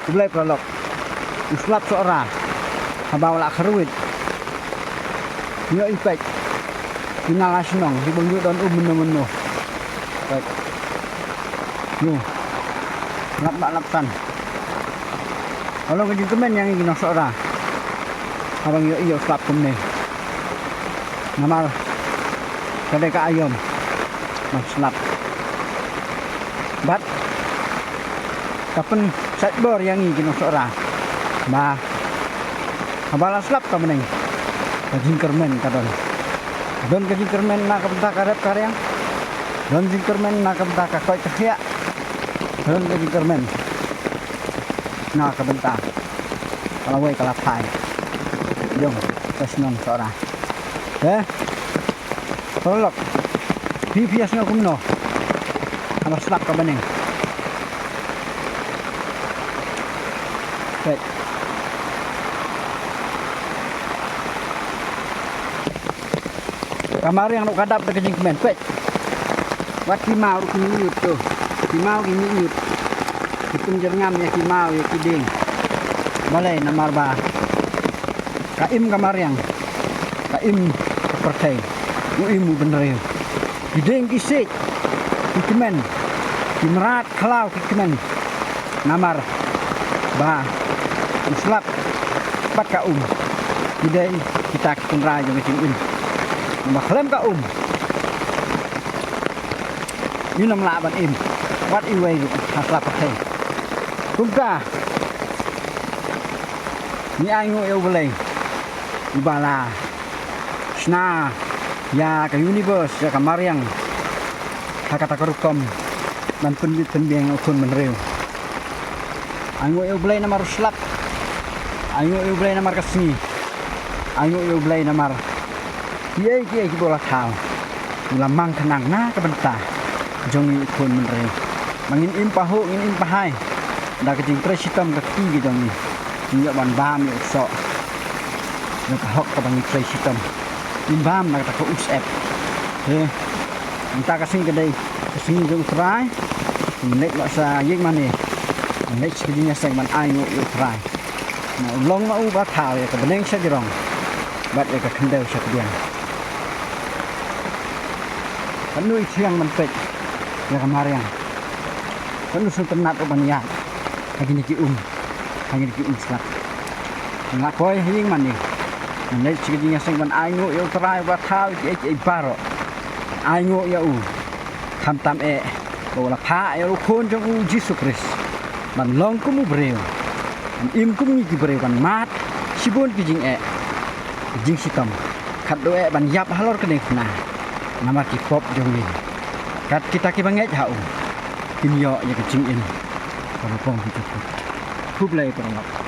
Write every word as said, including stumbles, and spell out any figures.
Khublei paralok. U slap Sohra haba u la kyrwit. Ïoh i peit. Ki na la shnong, ki bym ju don um mynno mynno. Peit. Ïoh. Lap ba lap tan. Ka long ka jingkmen ïa ngi ki nong Sohra. Haba ngi ïoh i u slap kumne. Namar ka dei ka aïom ban slap. Bad ka pynshait bor ïa ngi ki nong Sohra ba haba la slap ka bneng, ka jingkyrmen ka don. Don ka jingkyrmen na ka bynta ka rep ka riang. Don jingkyrmen na ka bynta ka koit ka khiah. Don ka jingkyrmen na ka bynta ka lawei ka laphai jong ka shnong Sohra. Eh? Paralok. Phi phi ïa sngew kumno haba slap ka bneng? Peit. Ka mariang ruh ka dap da ka jingkmen. Peit. Wat ki maw ruh ki mihngut to. Ki maw ki mihngut. Ki pynjyrngam ïa ki maw ïa ki dieng. Balei? Namar ba ka im ka mariang, ka im ka pyrthei, u im u bynriew. Ki dieng ki siej ki kmen, ki mrad khlaw ki kmen. Namar ba u slap bad ka um ki dei kita ki tynrai jong ka jingim. Namar khlem ka um ngin ym lah ban im wat iwei ha sla pyrthei. Kumta ngi ainguh ïa U Blei uba la shna ïa ka universe, ïa ka mariang ha kata ka rukom ban pynbit pynbiang ïa u khun bynriew. Ainguh ïa U Blei namar u slap. Ainguh ïa U Blei namar ka sngi. Ainguh ïa U Blei namar kiei kiei kiba u la thaw, u la mang khnang na ka bynta jong ngi u khun bynriew. Ba ngin im pahuh, ngin im pahai da ka jingtrei shitom ka kti ka jong ngi. Ngin ïoh ban bam ïa u soh, ïa ka hok kaba ngi trei shitom. Ngin bam na kata ka u syep. Te mynta ka sngi ka dei ka sngi jong U Trai. Ngin leit noh sha ïing mane, ngin leit sha ka jingïaseng ban ainguh ïa U Trai. Na u long ma u ba thaw ïa ka bneng sha jrong bad ïa ka khyndew sha pdiang. Katno i thiang ban peit ïa ka mariang. Katno sngewtynnat ruh ban ïaid ha kine ki um, ha kine ki um slap. Ngan la poi ha ïing mane, ngan leit sha ka jingïaseng ban ainguh ïa U Trai uba thaw ïa kiei kiei baroh. Ainguh ïa u. Khamtam eh ba u la phah ïa u khun jong u Jisu Khrist ban long kum u briew, ban im kum ngi ki briew, ban mad shibun ki jingeh, ki jingshitom, khatduh eh ban ïap halor kane ka khana namar ki pop jong ngi. Kat kita kiba ngeit ha u kin ïoh ïa ka jingim kaba bymjukut. Khublei paralok.